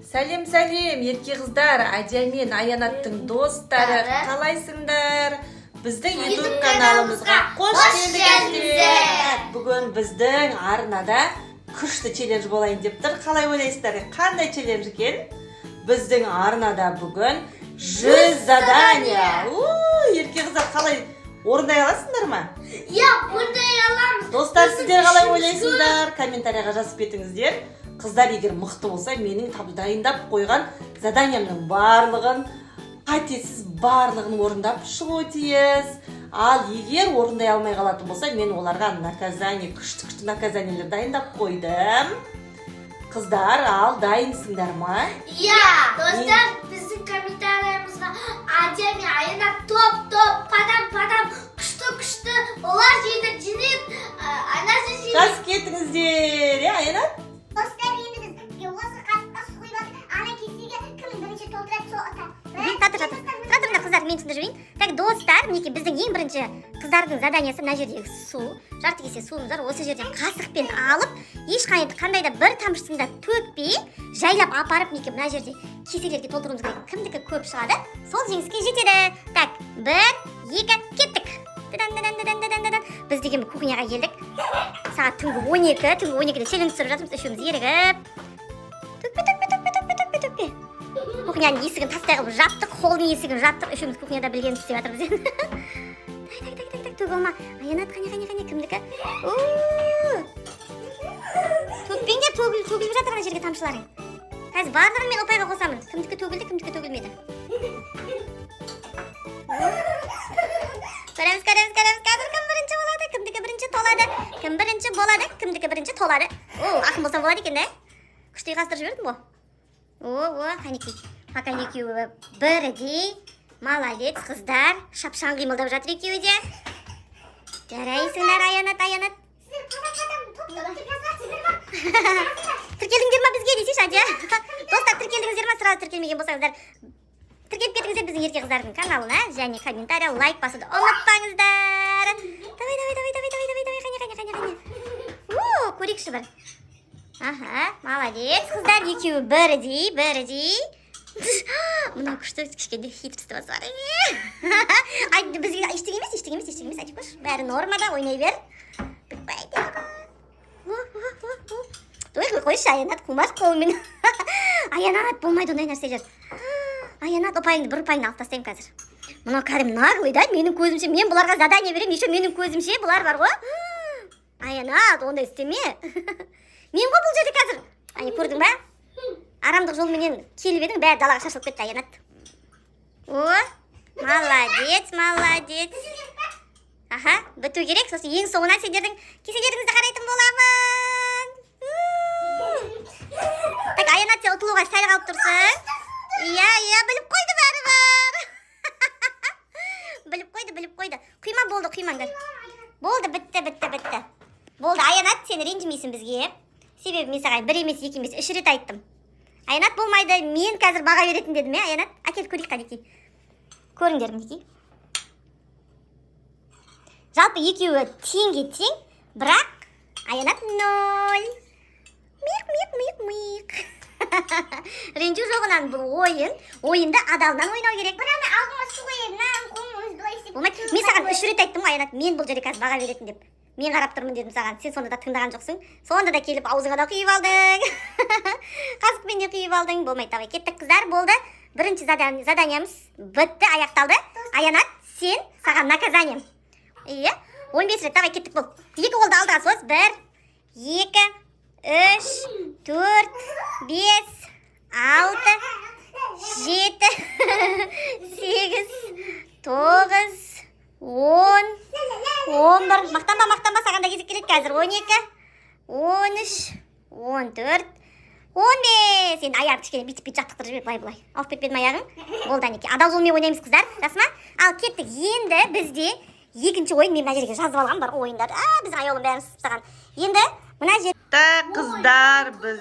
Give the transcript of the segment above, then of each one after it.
Сәлем, сәлем, ерке қыздар, Әдия мен Аянаттың достары, қалайсыңдар? Біздің YouTube каналымызға қош келдіңіздер! Бүгін біздің арнада күшті челлендж болайын деп тұр. Қалай ойлайсыздар, қандай челлендж екен? Біздің арнада бүгін 100 задание. У, ерке қыздар, қалай, орындай аласыңдар ма? Иә, орындай аламыз. Достар, Біздің сіздер қалай күшіміз. ойлайсыздар? Комментарийға жазып кетіңіздер. Қыздар егер мықты болса, менің дайындап қойған заданиямның барлығын қатесіз, барлығын орындап шығуы тиіс. Ал егер орындай алмай қалатын болса, мен оларға наказание, күшті күшті наказаниелер дайындап қойдым. Қыздар, ал дайынсыңдар ма? Иә, достар, біздің комментариямызға Адия мен Аянат топ топ, падам падам, күшті күшті, олар жейді, жинайды, анасы жейді. Жазып кетіңіздер, иә, Аянат? Достар, енді біз осы қасыққа су құйып алып, ана кесеге кім бірінші толтырады, сол ұтады. Тұра тұр, тұра тұрыңдар, қыздар, мен түсіндіріп жіберейін. Так, достар, мінекей, біздің ең бірінші қыздардың заданиясы: мына жердегі су, жарты кесе суымыз бар. Осы жерден қасықпен алып, ешқандай қандай да бір тамшысын да төкпей, жайлап апарып, мінекей, мына жерде кеселерге толтыруымыз керек. Кімдікі көп шығады, сол жеңіске жетеді. Так, бір, екі, кеттік! Дадан, дадан, дадан, дадан, дадан. Біз деген кухняға келдік. Сағат түнгі 12, түнгі 12-де челлендж түсіріп жатырмыз үшеуміз ерігіп. Төкпе, төкпе, төкпе, төкпе, төкпе, төкпе! Кухняның есігін тастай қылып жаптық, холдың есігін жаптық. Үшеуміз кухняда білгенімізді істеп жатырмыз енді. Так, так, так, так, так, төге алма, Аянат. Қане, қане, қане, кімдікі? У! Төкпеңдер, төгіліп жатыр ана жерге тамшыларың. Қазір барлығын мен ұпайға қосамын: кімдікі төгілді, кімдікі төгілмеді. Көреміз, көреміз, көреміз қазір, кім бірінші болады, кімдікі бірінші толады, кім бірінші болады, кімдікі бірінші толады. О, ақын болсам болады екен да, күшті ұйқастырып жібердім ғой. О, о, қанекей, пока екеуі бірдей. Молодец, қыздар, шапшаң қимылдап жатыр екеуі де. Жарайсыңдар, Аянат, Аянат. Сіздер падам падам, топ топ деп жазасыздар ма? Тіркелдіңдер ма бізге десейші, Адия. Достар, тіркелдіңіздер ма? Сразу тіркелмеген болсаңыздар, тіркеліп кетіңіздер біздің ерке қыздардың каналына және комментарий, лайк басуды ұмытпаңыздар. Давай, давай, давай, давай, давай, давай, давай, қане, қане, қане, қане! У, көрейікші бір. Аха, молодец, қыздар, екеуі бірдей, бірдей. Мынау күшті, кішкене хитрство бар. Ай, бізге ештеңе емес, ештеңе емес, ештеңе емес. Айтып қойшы, бәрі нормада, ойнай бер. Бітпайды. Ой, қойшы, Аянат, қумаш қолымен. Аянат, болмайды ондай нәрселер. Аянат, ұпайыңды, бір ұпайыңды алып тастаймын қазір. Мынау кәдімгі наглый да. Менің көзімше, мен бұларға задание беремін, еще менің көзімше бұлар бар ғой. Аянат, ондай істеме. Мен ғой бұл жерде қазір. Әне, көрдің ба, арамдық жолменен келіп едің, бәрі далаға шашылып кетті, Аянат. О, молодец, молодец. Аха, біту керек. Сосын ең соңынан сендердің кеселеріңізді қарайтын боламын. Так, Аянат, сен ұтылуға сәл қалып тұрсың. Иә, біліп қойды бәрібір, біліп қойды, біліп қойды. Құйма, болды, құймаңдар, болды, бітті, бітті, бітті, болды. Аянат, сен ренжімейсің бізге, себебі мен саған бір емес, екі емес, үш рет айттым: «Аянат, болмайды, мен қазір баға беретін», — дедім, иә. Аянат, әкеліп көрейік, қанекей, көріңдер, мінекей. Жалпы екеуі теңге тең, бірақ Аянат ноль. Миқ, миқ, миқ, миқ! Ренжу жоғынан, бұл ойын, ойынды адалынан ойнау керек. Бірақ мен алдыма су құйып, мынаның қолын өзі былай істеп. Болмайды. Мен саған үш рет айттым ғой: «Аянат, мен бұл жерде қазір баға беретін», — деп. «Мен қарап тұрмын», — дедім саған. Сен сонда да тыңдаған жоқсың. Сонда да келіп аузыңа да құйып алдың, қасықпен де құйып алдың. Болмайды. Давай, кеттік, қыздар, болды. Бірінші заданиямыз бітті, аяқталды. Аянат, сен, саған наказанием, иә, 15 рет. Давай, кеттік. Бол, екі қолды алдыға соз. Бір, екі, үш, төрт, бес, алты, жеті, сегіз, тоғыз, 10, 11. Мақтанба, мақтанба, саған да кезек келеді қазір. 12, 13, 14, 15. Енді аяғын кішкене бүйтіп бүйтіп жаттықтырып жібер, былай былай ауып кетпеді ме аяғың? Болды, әнекей, адал жолмен ойнаймыз, қыздар, жақсы ма? Ал кеттік. Енді бізде екінші ойын. Мен мына жерге жазып алғанмын бар ғой ойындарды. А, біздің Аяулым бәрін сызып тастаған. Енді мына жер Так, қыздар, біз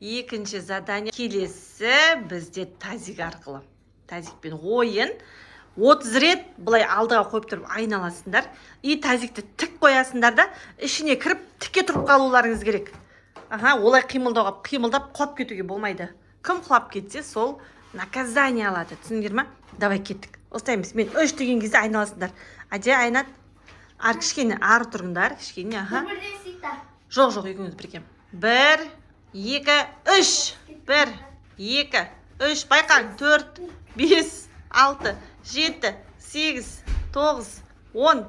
екінші задание. Келесі бізде тазик арқылы, тазикпен ойын. 30 рет былай алдыға қойып тұрып айналасыңдар и тазикті тік қоясыңдар да, ішіне кіріп, тіке тұрып қалуларыңыз керек. Аха, олай қимылдауға, қимылдап құлап кетуге болмайды. Кім құлап кетсе, сол наказание алады, түсіндіңдер ма? Давай, кеттік, ұстаймыз. Мен үш деген кезде айналасыңдар. Әдия, Айнат, ары кішкене, ары тұрыңдар кішкене, аха. Бірден сүйті. Жоқ, жоқ, екеуіңіз бірге. Бір, екі, үш. Бір, екі, үш. Байқаң. Төрт, бес, алты, жеті, сегіз, тоғыз, 10,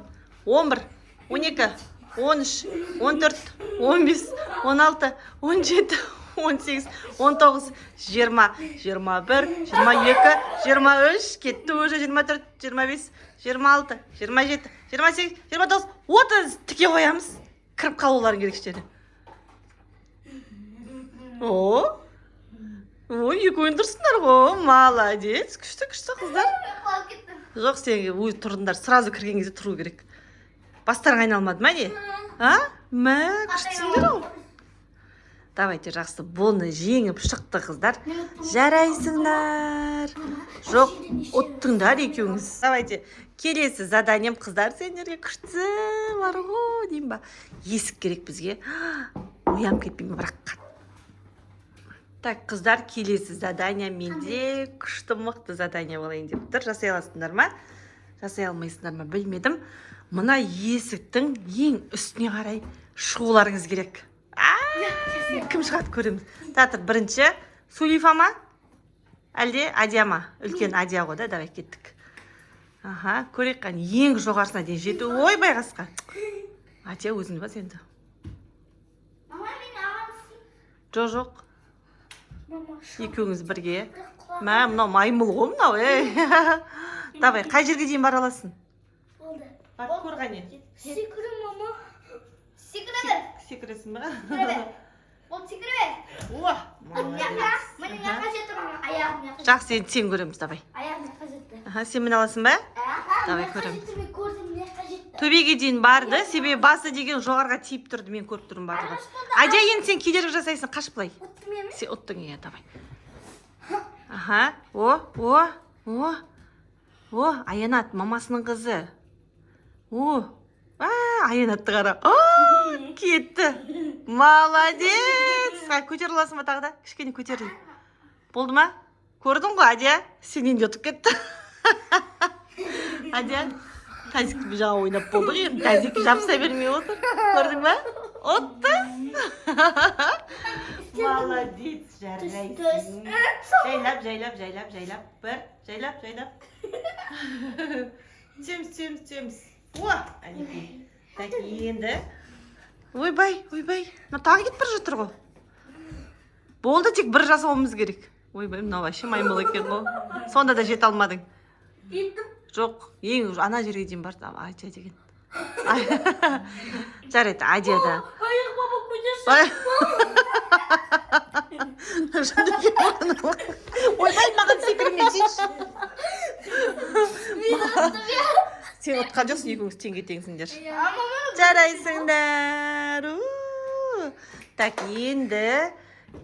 11, 12, 13, 14, 15, 16, 17, 18, 19, 20, 21, 22, 23, кетті уже 24, 25, 26, 27, 28, 29, 30. Тіке қоямыз. Кіріп қалуларың керек іштеріне. О, ой, екеуің тұрсыңдар ғой, молодец, күшті, күшті, қыздар. Құлап кеттім. Жоқ, сен өз тұрдыңдар, сразу кірген кезде тұру керек. Бастарың айналмады ма, не? А, мә, күштісіңдер ғой. Давайте, жақсы, бұны жеңіп шықты қыздар. Жарайсыңдар. Жоқ, ұттыңдар екеуіңіз. Давайте, келесі заданием, қыздар, сендерге күшті бар ғой деймін ба. Есік керек бізге. Оянып кетпеймін бірақ қатты. Так, қыздар, келесі задание менде күшті, мықты задание болайын деп тұр. Жасай аласыңдар ма, жасай алмайсыңдар ма, білмедім. Мына есіктің ең үстіне қарай шығуларыңыз керек. А, кім шығады, көреміз. Татыр, бірінші Сулифа ма, әлде Адия ма? Үлкен Адия ғой да. Давай, кеттік. Аха, көрейік, қане, ең жоғарысына дейін жету. Ойбай, қасқа. Адия, өзің бас енді. Мама, мен ағам. Жоқ, жоқ. Мама. Екеуіңіз бірге. Мә, мынау маймыл ғой мынау, ей. Давай, қай жерге дейін бара аласың? Болды. Барып көр, қане. Секіре, мама. Секіре бер. Секіресің ба? Секіре бер. Болды, секіре бер. О, Мына молодец. мына жаққа жетті, мама. Аяғым жаққа. Жақсы, енді сен көреміз, давай. Аяғым жаққа жетті. Аха, сен міне аласың ба? Аха, Давай, мына жаққа көреміз. жетті, мен көрдім, мына жаққа жетті. Төбеге дейін барды, себебі басы деген жоғарыға тиіп тұрды, мен көріп тұрмын барлығын. Адия, енді сен кедергі жасайсың, қаш былай. Ұттым мен. Сен ұттың, иә, давай. Аха, о, о, о, о, Аянат, мамасының қызы. О, а, Аянатты қара. О, кетті. Молодец. А, көтере аласың ба тағы да? Кішкене көтеріл. Болды ма? Көрдің ғой, Адия? Сенен де ұтып кетті. Адия, тазикті жаңа ойнап болдық, енді тазикке жабыса бермей отыр. Көрдің ба? Ұтты. Молодец, жарайсың. Жайлап, жайлап, жайлап, жайлап. Бір, жайлап, жайлап. Түсеміз, түсеміз, түсеміз. О, әнекей. Так, енді. Ойбай, ойбай. Мына тағы кетіп бара жатыр ғой. Болды, тек бір жасауымыз керек. Ойбай, мынау вообще маймыл екен ғой. Сонда да жете алмадың. Жеттім. Жоқ, ең ана жерге дейін барды, Адия деген. Жарайды, Адия да. Аяқ, баба, көтерші. Ой. Ойбай, маған секірмесейші. Мен ұттым я. Сен ұтқан жоқсың, екеуіңіз теңге теңсіңдер. А, мама. Жарайсыңдар. У. Так, енді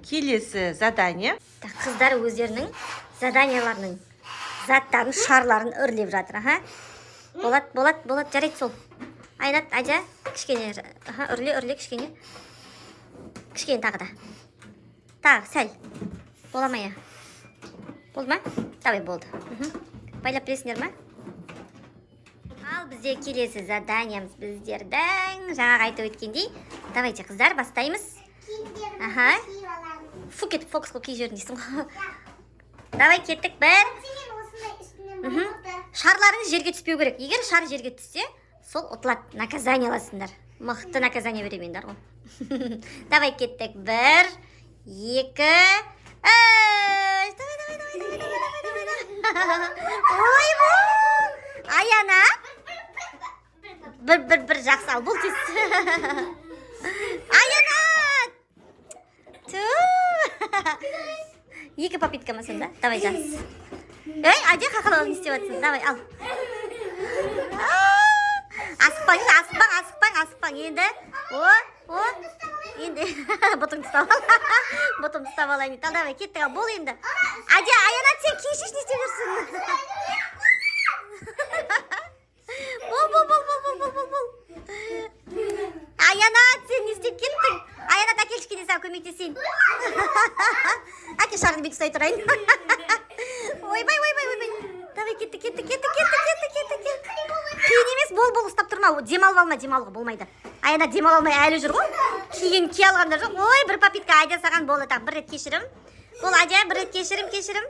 келесі задание. Так, қыздар өздерінің заданияларының заттарын, шарларын үрлеп жатыр. Аха, болады, болады, болады, жарайды сол. Айнат, Адия, кішкене, аха, үрле, үрле, кішкене, кішкене, тағы да, тағы сәл бола ма? Иә, болды ма? Давай, болды. Байлап білесіңдер ма? Ал бізде келесі заданиямыз біздердің жаңағы айтып өткендей. Давайте, қыздар, бастаймыз. Киімдерімізді Аха. киіп аламыз. Фу кетіп, фокус қылып киіп жібердің дейсің ғой. Давай, кеттік, бір. Мен осындай үстінен болды. Шарларыңыз жерге түспеу керек. Егер шар жерге түссе, сол ұтылады, наказание аласыңдар. Мықты наказание беремін енді ғой. Давай, кеттік, бір, екі, үш. Давай, давай, давай, давай, давай, давай, давай. Ойбой, Аяна, бір, бір, бір, жақсы. Ал бұл тез, Аянат. Ту, екі попытка ма сонда? Давай, жақсы. Ей, Адия, қақалау не істеп жатырсың? Давай, ал. Асықпаңыз, асықпаң, асықпаң, асықпаң енді. О, о, енді бұтыңды ұстап ал, бұтымды ұстап алайын дейді. Ал, давай, кеттік. Ал, бол енді. Адия, Аянат, сен кешеш, не істеп жүрсің? Бол, бол, бол, бол, бол, бол, бол, бол. Аянат, сен не істеп кеттің? Аянат, әкел. Әкел, кішкене саған көмектесейін. Әке, шарыңды мен ұстай тұрайын. Ойбай, ойбай, ойбай. Давай, кеттік, кеттік, кеттік, кеттік, кеттік, кеттік, кеттік. Қиын емес, бол, бол, ұстап тұрма. Демалып алма, демалуға болмайды. Аяна демала алмай әлі жүр ғой. Киген, кие алған да жоқ. Ой, бір попытка, Адия, саған болды, так, бір рет кешірім. Бол, Адия, бір рет кешірім, кешірім.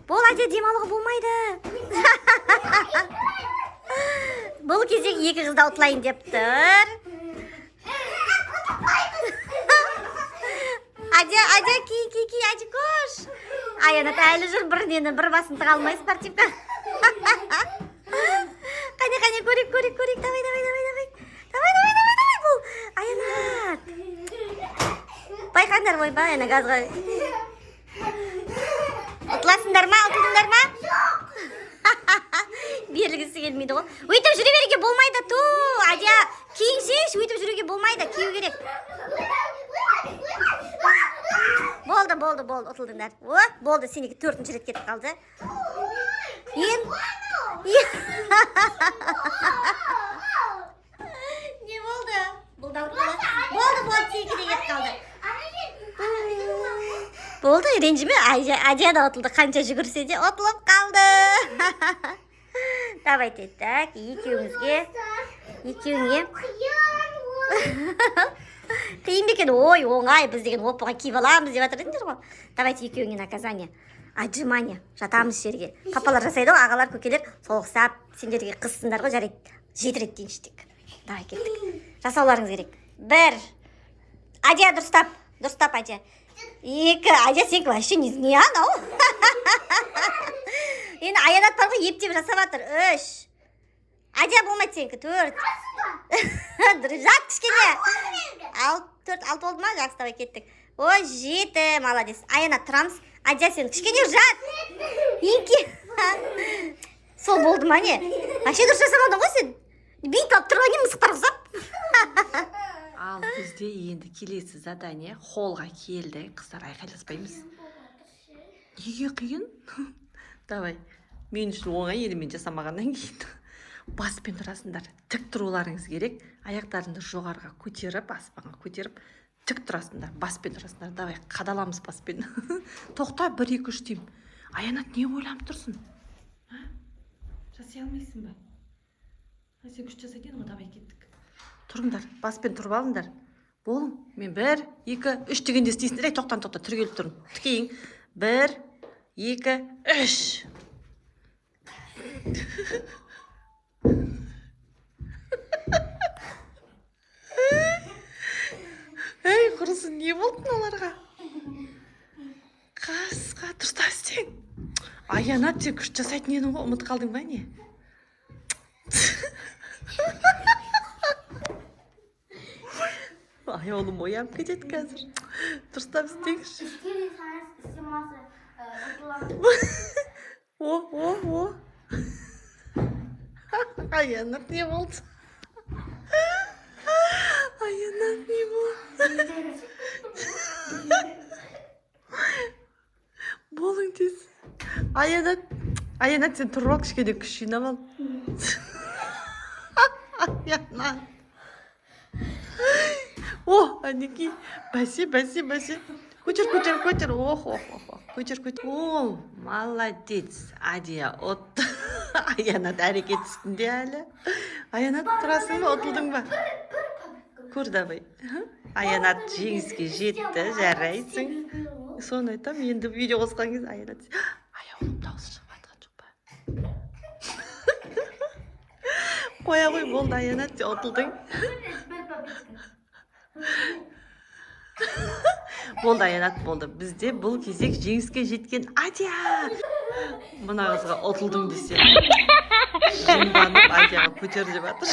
Бол, Адия, демалуға болмайды. Бұл кезек екі қызды ұтылайын деп тұр. Адия, Адия, ки, ки, ки, Адикош. Аянат әлі жүр, бір нені, бір басын тыға алмай спортивка. Қане, қане, көрейік, көрейік, көрейік. Давай, давай, давай, давай. Давай, давай, давай, давай, бол. Аянат. Байқаңдар, ойбай, ана газға. Ұтыласыңдар ма, ұтылдыңдар ма? Берілгісі келмейді ғой. Өйтіп жүре беруге болмайды, ту. Адия, киіңсеңші, өйтіп жүруге болмайды, кию керек. Болды, болды, болды, ұтылдыңдар. О, болды, сенікі төртінші рет кетіп қалды. Не болды? Бұл да ұтылды. Болды, болды, сенікі де кетіп қалды. Болды, ренжіме, Адия да ұтылды. Қанша жүгірсе де ұтылып қалды. Давайте, так, екеуіңізге, екеуіңе. Қиын ба екен? Ой, оңай, біз деген оп-оңай киіп аламыз деп жатыр едіңдер ғой. Давайте екеуіңе наказание. Отжимание. Жатамыз жерге. Папалар жасайды ғой, ағалар, көкелер, сол ұқсап, сендерге қызсыңдар ғой, жарайды. 7 рет дейінші тек. Давай, кеттік. Жасауларыңыз керек. 1. Адия, дұрыстап. Дұрыстап, Адия. 2. Адия, сенікі вообще не анау? Енді Аянат бар ғой, ептеп жасап жатыр. 3. Адия, болмайды сенікі. 4. Жат кішкене. 6, 4, 6 болды ма? Жақсы, давай, кеттік. Ой, 7, молодец. Аянат, тұрамыз. Адия, сен кішкене жат. Еңке. Сол болды ма, не? Вообще дұрыс жасамадың ғой сен. Бүйтіп алып тұрған не, мысықтар ұқсап. Ал бізде енді келесі задание, холлға келді. Қыздар, айқайласпаймыз. Неге қиын? Давай. Мен үшін оңай енді, мен жасамағаннан кейін. Баспен тұрасыңдар. Тік тұруларыңыз керек. Аяқтарыңды жоғарыға көтеріп, аспанға көтеріп, тік тұрасыңдар. Баспен тұрасыңдар. Давай, қадаламыз баспен. Тоқта, 1, 2, 3 деймін. Аянат, не ойланып тұрсың? А? Жасай алмайсың ба? А, сен күшті жасайтын едің ғой, давай, кеттік. Тұрыңдар, баспен тұрып алыңдар. Болың, мен 1, 2, 3 дегенде істейсіңдер. Ей, тоқтан, тоқта, түрегеліп тұрың. Тікейін. 1, 2, 3. Ей, құрысын, не болды мыналарға? Қасқа, дұрыстап істең. Аянат, сен күшті жасайтын едің ғой, ұмытып қалдың ба не? Аяулым оянып кетеді қазір. Дұрыстап істеңізші. О, о, о. Аянат, не болды? Аянат, не болды? Болың тез. Аянат, Аянат, сен тұрып ал, кішкене күш жинап ал. Аянат. О, әнекей. Бәсе, бәсе, бәсе. Көтер, көтер, көтер. Ох, ох, ох, ох. Көтер, көтер. О, молодец. Адия ұтты. Аянат әрекет үстінде әлі. Аянат, тұрасың ба, ұтылдың ба? Көр, давай. Аянат жеңіске жетті, жарайсың. Соны айтамын, енді видео қосқан кезде Аянат. Аяулым дауысы шығып жатқан жоқ па? Қоя қой, болды, Аянат, сен ұтылдың. Болды, Аянат, болды. Бізде бұл кезек жеңіске жеткен Адия. Мына қызға ұтылдың десе, жынданып Адияға көтер деп жатыр.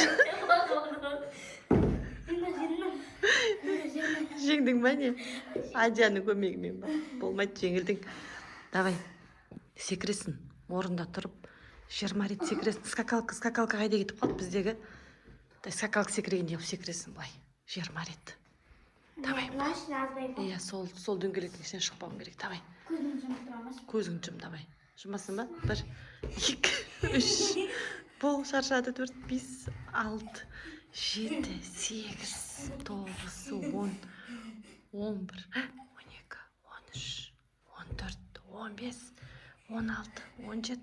Жеңдің ба не? Адияның көмегімен ба? Болмайды, жеңілдің. Давай, секіресің. Орында тұрып 20 рет секіресің. Скакалка, скакалка қайда кетіп қалды біздегі? Скакалка секіргендей қылып секіресің былай. 20 рет. Давай. Иә, сол дөңгелектің ішінен шықпауың керек. Давай. Көзіңді жұм, давай. Жұмасың ба? 1, 2, 3. Бол, шаршады. 4, 5, 6, 7, 8, 9, 10, 11, 12, 13, 14, 15, 16, 17,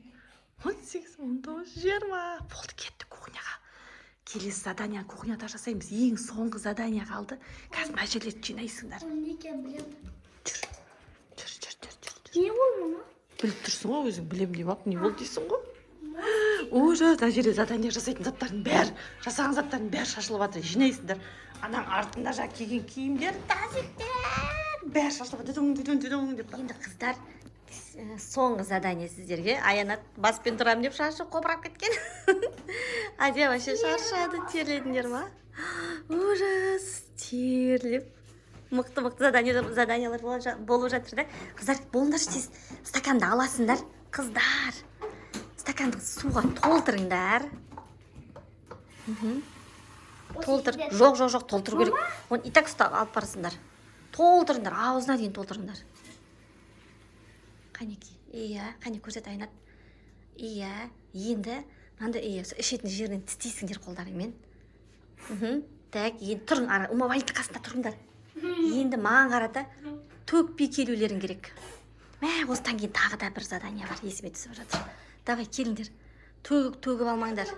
18, 19, 20. Болды, кеттік кухняға. Келесі задание кухняда жасаймыз. Ең соңғы задание қалды. Қазір мына жерлерді жинайсыңдар. Ол не екенін білемін. Жүр, жүр, жүр, жүр, жүр, жүр. Не ол, мама? Біліп тұрсың ғой өзің, білемін деп алып, не болды дейсің ғой. Ужас, мына жерде задание жасайтын заттардың бәрі, жасаған заттардың бәрі шашылып жатыр. Жинайсыңдар. Ананың артында жаңа киген киімдер, тазиктер, бәрі шашылып жатыр. Дүдүң, дүдүң, дүдүң деп. Енді, қыздар, соңғы задание сіздерге. Аянат баспен тұрамын деп шашы қопырап кеткен. Адия вообще шаршады. Терледіңдер ма? Ужас, терлеп. Мықты, мықты заданиялар болып жатыр да. Қыздар, болыңдаршы тез. Стаканды аласыңдар. Қыздар, стаканды суға толтырыңдар. Толтыр. Жоқ, жоқ, жоқ, толтыру керек. Оны и так ұстап алып барасыңдар. Толтырыңдар, аузына дейін толтырыңдар. Қанекей, иә, қане, көрсет, Айнат. Иә, енді мынандай, иә, сол ішетін жерінен тістейсіңдер қолдарыңмен. Так, енді тұрың ара, умывальник қасында тұрыңдар. Енді маған қарата төкпей келулерің керек. Мә, осыдан кейін тағы да бір задание бар, есіме түсіп жатыр. Давай, келіңдер. Төгіп алмаңдар.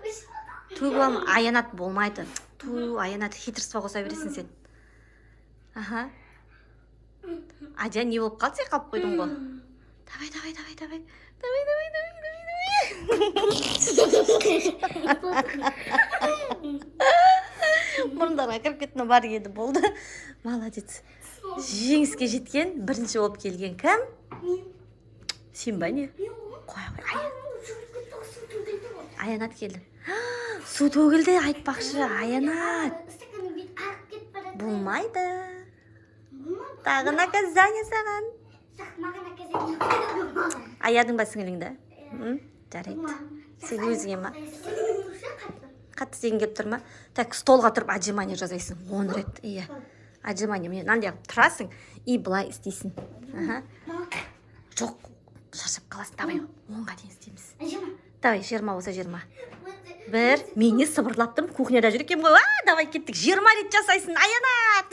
Төгіп алма, Аянат, болмайды. Ту, Аянат, хитрство қоса бересің сен. Аха. Адия, не болып қалды, сен қалып қойдың ғой. Давай, давай, давай, давай. Давай, давай, давай, давай, давай. Мұрындарға кіріп кетті, бар еді, болды. Молодец. Жеңіске жеткен, бірінші болып келген кім? Мен. Сен ба, не? Мен ғой. Қой, қой. Жүгіріп кетті ғой, су төгілді ғой. Аянат келді. Су төгілді, айтпақшы, Аянат. Стаканның беті ағып кетіп бара жатыр. Болмайды. Мама, Тағы наказание саған. Жақ, маған наказание. Аядың ба сіңіліңді? М? Жарайды. Сен өзіңе ма? Қатты істегің келіп тұр ма? Так, столға тұрып отжимание жасайсың 10 рет. Иә. Отжимание, міне, мынандай қылып тұрасың и былай істейсің. Аха. Жоқ, шаршап қаласың. Давай, 10-ға дейін істейміз. Давай, 20 болса 20. Бір, мен не сыбырлап тұрмын, кухняда жүр екенмін ғой. А, давай, кеттік. 20 рет жасайсың, Аянат.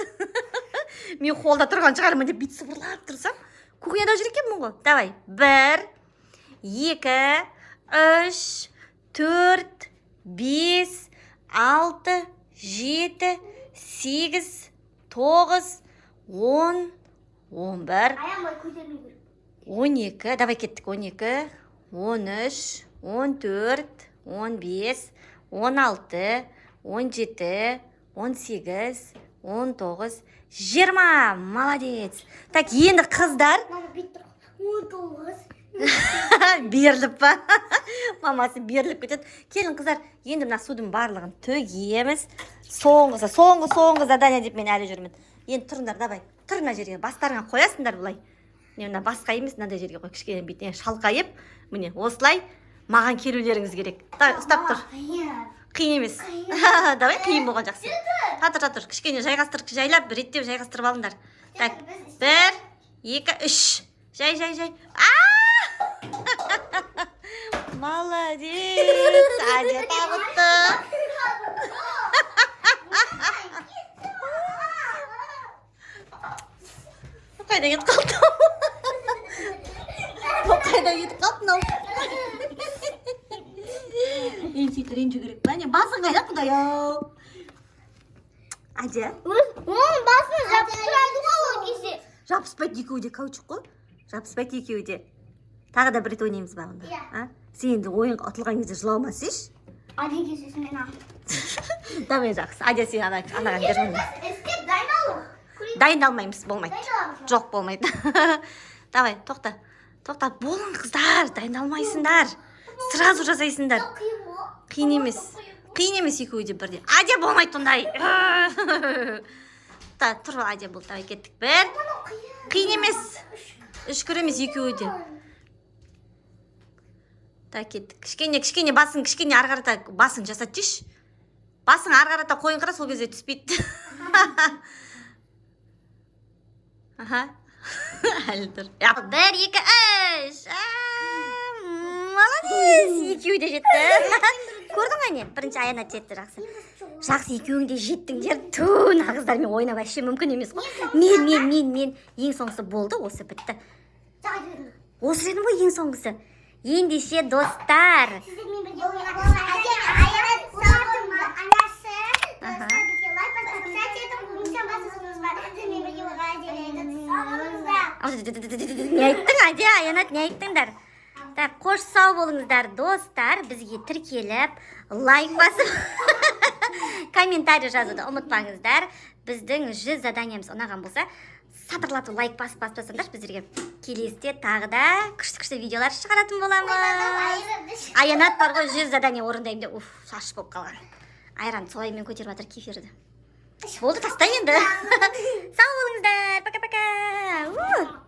Мен холда тұрған шығармын деп бүйтіп сыбырлап тұрсам, кухняда жүр екенмін ғой. Давай, бір, екі, үш, төрт, бес, алты, жеті, сегіз, тоғыз, 10, 11, Аямай көтермей керек. 12, давай, кеттік. 12, 13, 14, 15, 16, 17, 18, 19, 20. Молодец. Так, енді, қыздар. Мама, бүйтіп тұр. 19. Беріліп па? Мамасы беріліп кетеді. Келін, қыздар, енді мына судың барлығын төгеміз. Соңғысы, соңғы, соңғы задание деп мен әлі жүрмін. Енді тұрыңдар, давай, тұр мына жерге, бастарыңа қоясыңдар былай. Міне, мына басқа емес, мынандай жерге қой, кішкене бүйтіп шалқайып, міне, осылай маған келулеріңіз керек. Давай, ұстап тұр. Қиын. Қиын емес. Давай, қиын болған жақсы. Тұра тұр, тұра тұр, кішкене жайғастырып, жайлап реттеп жайғастырып алыңдар. Так, бір, екі, үш. Жай, жай, жай. А, молодец, Адия табытты. Қайда кетіп қалды бұл? Қайда кетіп қалды мынау? Енді сөйтіп ренжу керек па, не? Басың қайда, құдай ау, Адия? Оның басын жабыстырады ғой ол кезде. Жабыспайды, екеуі де каучук қой, жабыспайды екеуі де. Тағы да бір рет ойнаймыз ба онда? Иә. А сен енді ойынға ұтылған кезде жыламасайшы. Адия кездесін мен алдым. Давай, жақсы. Адия, сен ана анаған бер міне. Істеп дайындалу. Көрейік. Дайындалмаймыз, болмайды. Дайындаламыз. Жоқ, болмайды. Давай, тоқта, тоқта, болың, қыздар, дайындалмайсыңдар, сразу жасайсыңдар. Қиын ғой. Қиын емес, қиын емес, екеуі де бірдей. Адия, болмайды ондай. Та тұр, Адия, болды, давай, кеттік. Бір. Қиын. Қиын емес, үшкір емес екеуі де. Так, кеттік. Кішкене, кішкене басың, кішкене ары қарата басың жасатшы. Басың ары қарата қойыңқыра, сол кезде түспейді. Аха, әлі тұр. Бір, екі, үш. А, молодец, екеуі де жетті. Көрдің ғой, не? Бірінші Аянат жетті, жақсы. Жақсы, екеуің де жеттіңдер. Ту, мына қыздармен ойнау вообще мүмкін емес қой. Мен ең соңғысы болды, осы бітті. Жоқ, айтып едім. Осы дедім ғой, ең соңғысы. Ендеше, достар, Сіздермен бірге болған Әдия мен Аянат, сау болыңыздар. Анасы, достар, бізге лайк басып, подписаться етіп, мүмкін басыңыздар. Сіздермен бірге болған Әдия мен Аянат, сау болыңыздар. Не айттың, Әдия, Аянат, не айттыңдар? Так, қош, сау болыңыздар, достар. Бізге тіркеліп, лайк басып, комментарий жазуды ұмытпаңыздар. Біздің 100 заданиеміз ұнаған болса, сатырлатып лайк басып басып тастаңдаршы. Біздерге келесіде тағы да күшті күшті видеолар шығаратын боламыз. Аянат бар ғой, 100 задание орындаймын деп, уф, шаш болып қалған. Айран солаймен көтеріп жатыр кефирді. Болды, таста енді. Сау болыңыздар, пока пока.